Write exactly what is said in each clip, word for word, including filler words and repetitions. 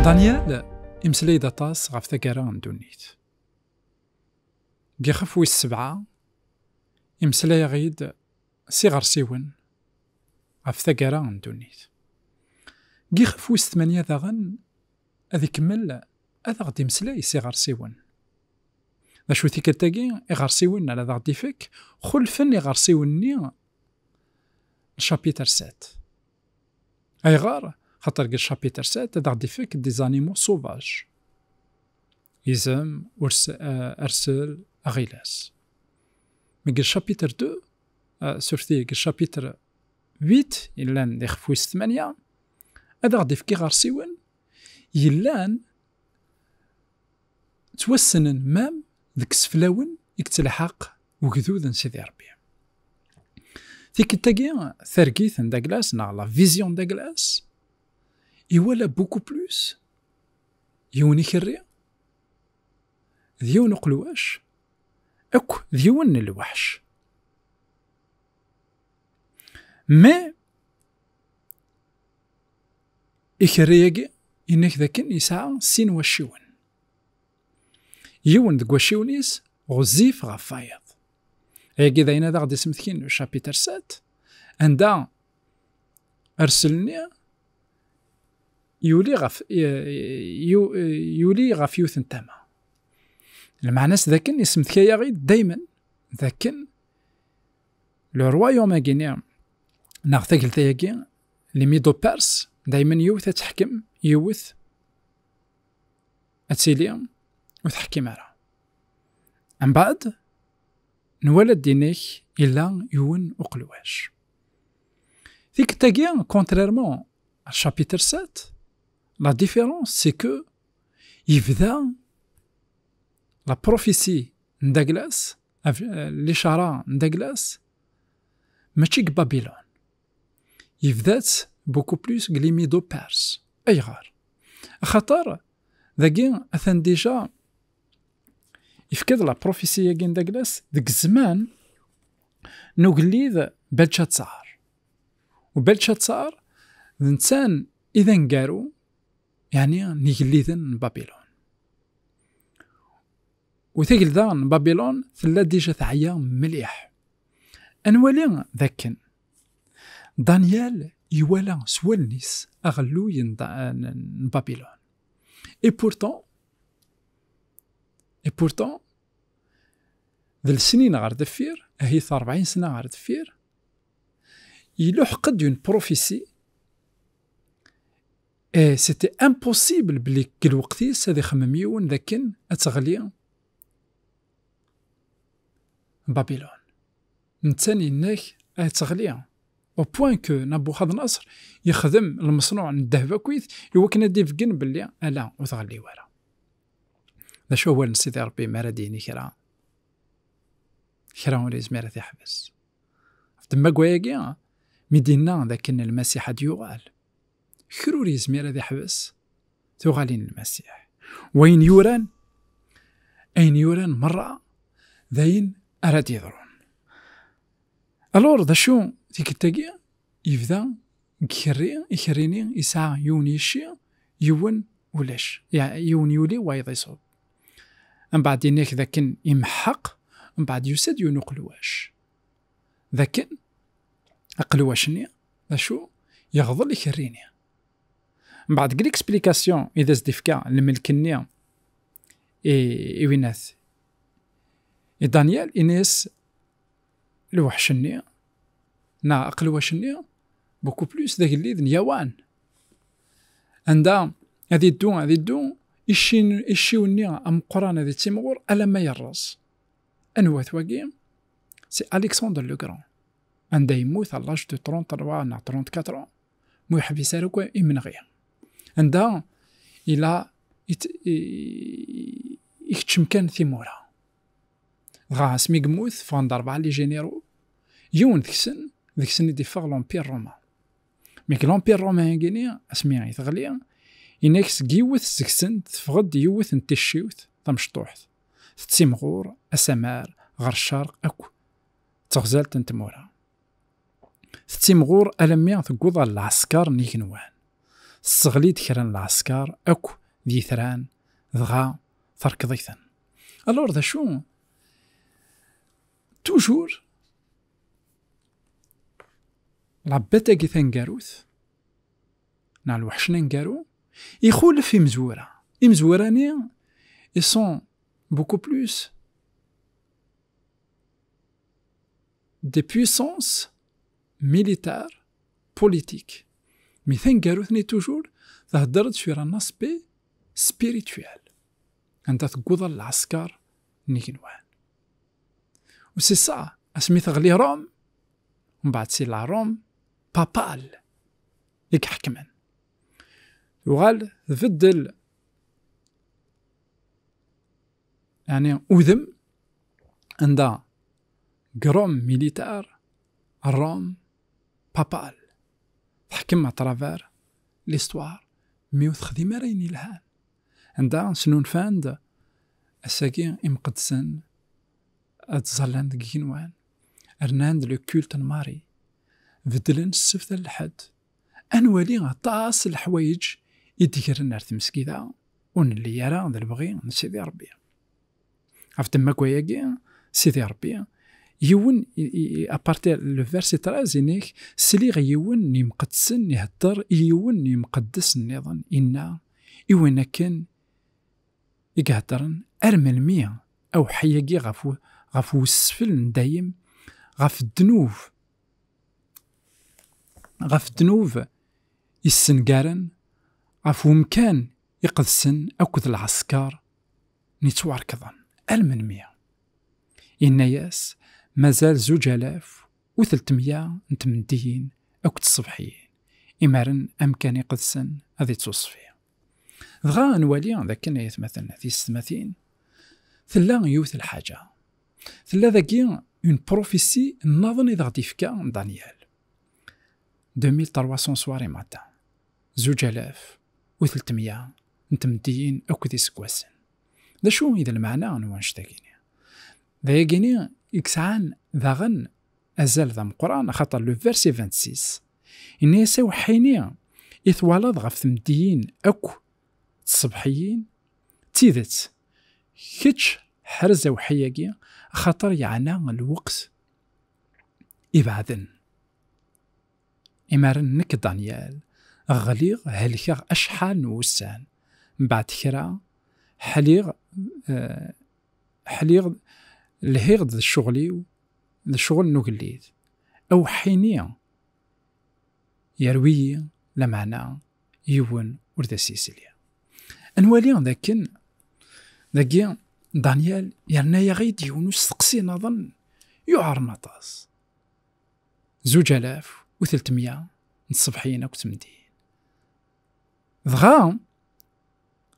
Daniel imeslay-d aṭas ɣef taggara n ddunit. Deg ixef wis sebɛa, imeslay-aɣ-id s iɣersiwen ɣef taggara n ddunit. Deg ixef wis tmanya daɣen, ad ikemmel ad aɣ-d-imeslay s iɣersiwen. D acu tikkelt-agi, iɣersiwen ara d aɣ-d-ifek xulfen iɣersiwen-nni n chapitre sept. Ayɣer? Xaṭer deg chapitre sept ad aɣ-d-ifek des animaux sauvages. Izem, urs-, eh, arsel, aɣilas. Mi deg chapitre deux, eh, surtout deg chapitre huit, yellan d ixef wis tmanya, ad aɣ-d-ifek iɣersiwen yellan ttwassnen même deg iseflawen i yettelḥaq ugdud n Sidi Ṛebbi. Tikkelt-agi, targit n Douglas, neɣ la vision n Douglas, iwala beaucoup plus yiwen ikerri, d yiwen uqelwac, akk d yiwen n lweḥc. Mais ikerri-agi, yenna-k dakken yesɛa sin wacciwen. Yiwen deg wacciwen-is ɣezzif ɣef wayeḍ. Ayagi d ayen ad aɣ-d-ismetkin le chapitre sept, anda arsel-nni yuli ɣef, yu-, yuli ɣef yiwet n tama. Lmeɛna-s dakken ismetkay-aɣ-id daymen dakken le royaume-agi-nni neɣ tagelda-agi, les Medo-Perses, daymen yiwet ad teḥkem, yiwet ad tili ur teḥkim ara. Mbeɛd, nwala-d inek illa yiwen uqelwac. Tikkelt-agi, contrairement à chapitre sept, la différence, c'est que yebda la prophétie n Douglas, af-, licara n Douglas, mačči deg Babylone. Yebda-tt beaucoup plus deg les Medo-Perses. Ayɣer? Axaṭer dagi atan déjà yefka-d la prophétie-agi n Douglas deg zzman n ugellid Belchatsar. U Belchatsar d netta i d aneggaru, yeɛni n yigelliden n Babylone. U tagelda n Babylone tella déjà teɛya mliḥ. Ad nwali dakken Daniel iwala s wallen-is aɣelluy n Da-, n, n Babylone. Et pourtant, et pourtant, d lesnin ɣer deffir, ahit rebɛin sna ɣer deffir, iluḥeq-d une prophétie, et c'était impossible belli deg lweqt-is ad ixemmem yiwen dakken ad teɣli Babylone. Netta yenna-k ad teɣli, au point que Nabuxadnaṣer yexdem lmeṣnuɛ n ddheb akkit i wakken ad d-ibeggen belli ala, ur tɣelli wara. D acu awal n Sidi Ṛebbi mi ara d-yini kra? Kra ur yezmir ad t-iḥbes. Ɣef ddemma n wayagi, mi d-yenna d akken Lmasiḥ ad d-yuɣal, kra ur yezmir ad iḥbes tuɣalin n Lmasiḥ. Wayen yuran, ayen yuran merra, d ayen ara d-yeḍrun. Alors, d acu tikkelt-agi? Yebda deg ikerri, ikerri-nni yesɛa yiwen yicci, yiwen ulac. Ya-, yiwen yuli, wayeḍ iṣub. Mbeɛd yenna-k dakken imḥeq, mbeɛd yusa-d yiwen uqelwac. Dakken aqelwac-nni, d acu? Yeɣḍel ikerri-nni. Mbeɛd deg l'explication i d as-d-ifka lmelk-nni i, i winat, i Daniel, ini-as lweḥc-nni, neɣ aqelwac-nni, beaucoup plus d agellid n Yawan. Anda ad iddu, ad iddu, icci-, icciw-nni ameqqran ad ittimɣur alamma yerreẓ. Anwa-t wagi? C'est Alexandre le Grand. Anda yemmut à l'âge de trente-trois neɣ trente-quatre ans, mu yeḥbis ara akk imenɣi. Anda ila it-, i-, ikeččem kan timura. Dɣa asmi yemmut, ffɣen-d rebɛa les généraux, yiwen deg-sen, deg-sen i d-iffeɣ l'Empire romain. Mi deg l'Empire romain-agi-ni, asmi i teɣli, inak seg yiwet seg-sen teffeɣ-d yiwet n ticciwt tamecṭuḥt, tettimɣur asamar ɣer ccerq akk d teɣzalt n tmura. Tettimɣur alammi tewweḍ ɣer lɛesker n yigenwan. tesseɣli-d kra n lɛesker akk d yitran, dɣa terkeḍ-iten. Alors d acu? Toujours la bête-agi taneggarut neɣ lweḥc aneggaru ixulef imezwura. Imezwura-nni ils sont beaucoup plus des puissances militaires, politiques. Mais taneggarut-nni toujours thedder-d sur un aspect spirituel, anda tewweḍ lɛesker n igenwan. U c'est ça, asmi teɣli Rome, mbeɛd c'est la Rome papale i iḥekmen. Tuɣal tbeddel, yani, udem, anda deg Rome militaire, Rome papale teḥkem à travers l'histoire, mi ur texdim ara ayen yelhan. Anda snunfan-d ass-agi imqeddsen, ad ttẓallan deg igenwan, rnan-d le culte n Marie, beddlen ssebt ar lḥedd. Ad nwali aṭas n leḥwayeǧ i d-gren ar tmesgida, ur nelli ara d lebɣi n Sidi Ṛebbi. Ɣef ddemma n wayagi, Sidi Ṛebbi, yiwen, i, i, i, à partir le verset treize, inek, sliɣ yiwen n yimqeddsen ihedder i yiwen n yimqeddes nniḍen, inna, i win akken i iheddren, ar melmi awḥi-agi ɣef w-, ɣef wesfel n dayem, ɣef ddnub, ɣef ddnub yessengaren, ɣef wemkan iqedsen akked lɛesker nettwarkḍen. Ar melmi? Inna-yas, mazal zuǧ alaf u teltmya n tmendiyin akked tṣebḥiyin, imaren amkan iqedsen ad ittuṣfi. Dɣa ad nwali d akken, ay atmaten tisetmatin, tella yiwet lḥaǧa. Tella dagi une prophétie nniḍen i d aɣ-d-ifka Daniel. Deux mille trois cents soir et matin. Zuǧ alaf u teltmya n tmeddiyin akked iseggasen. D acu i d lmeɛna n wanect-agini? D ayagini i yesɛan daɣen azal d ameqqran, axaṭer le verset vingt-six, inna-yas awḥini i twalaḍ ɣef tmeddiyin akk d tṣebḥiyin, d tidet, kečč ḥrez awḥi-agi, axaṭer yeɛna lweqt ibeɛden. Imaren nekk, Daniel, ɣliɣ, helkeɣ acḥal n wussan. Mbeɛd kra, ḥliɣ, eh, ḥliɣ, lhiɣ-d d ccɣel-iw, d ccɣel n ugellid. Awḥini yerwi-yi, lameɛna yiwen ur d as-yesli. Ad nwali d akken dagi Daniel yerna-yaɣ-id yiwen usteqsi naḍen yuɛren aṭas. Zuǧ alaf u teltmya n tṣebḥiyin akked tmeddiyin. Dɣa,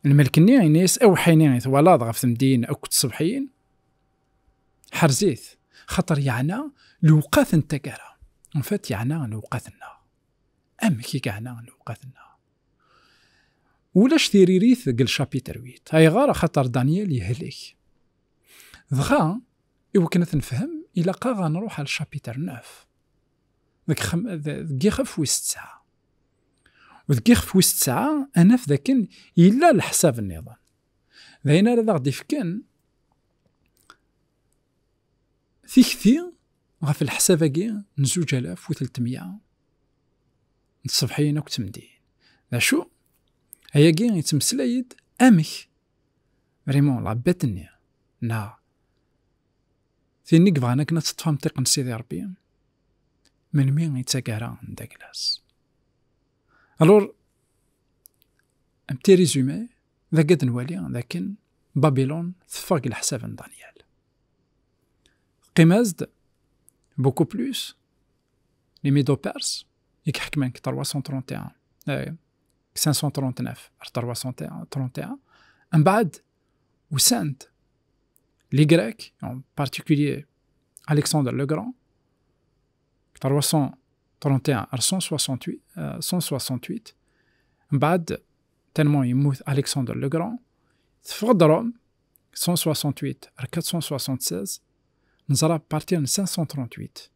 lmelk-nni yenna-yas, awḥini i twalaḍ ɣef tmeddiyin akked tṣebḥiyin, ḥrez-it, xaṭer yeɛna lewqat n taggara. En fait, yeɛna lewqat-nneɣ. Amek i yeɛna lewqat-nneɣ? Ulac tiririt deg le chapitre huit. Ayɣer? Axaṭer Daniel yehlek. Dɣa, i wakken ad t-nefhem, ilaq-aɣ ad nruḥ ar le chapitre neuf. Deg xem-, d-, deg ixef wis tesɛa. U deg ixef wis tesɛa, ad naf d akken yella leḥsab nniḍen. D ayen ara d aɣ-d-ifken tikti ɣef leḥsab-agi n zuǧ alaf u teltmya n tṣebḥiyin akked tmeddiyin. D acu? Ayagi yettmeslay-d amek, vraiment, la bête-nni, neɣ tin i yebɣan akken ad teṭṭef amṭiq n Sidi Ṛebbi, melmi i d taggara n Daglas. Alors, un petit résumé, d akka ad nwali d akken Babilon teffeɣ deg leḥsab n Daniel. Teqqim-as-d beaucoup plus les Médo-Perses, i iḥekmen deg trois cent trente et un, euh, cinq cent trente-neuf ar trois cent trente et un. Mbeɛd, usan-d les Grecs, en particulier Alexandre le Grand, trois cent trente et un ar cent soixante-huit, euh, cent soixante-huit. Mbeɛd, tellement yemmut Alexandre le Grand, teffeɣ-d Rome, cent soixante-huit ar quatre cent soixante-seize, neẓra à partir n cinq cent trente-huit,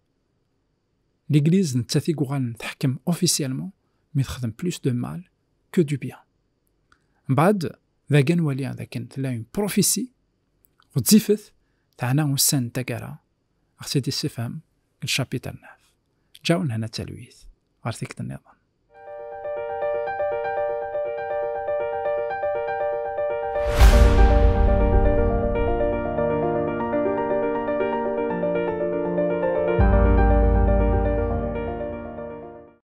l'Église nettat i yuɣalen teḥkem officiellement, mi texdem plus de mal que du bien. Mbaɛd, dagi nwali dakken tella une prophétie ɣezzifet teɛna ussan n taggara, ɣ-tt-id-issefhem deg chapitre neuf. Ǧǧaw-n hna talwit ɣer tikkelt nniḍen.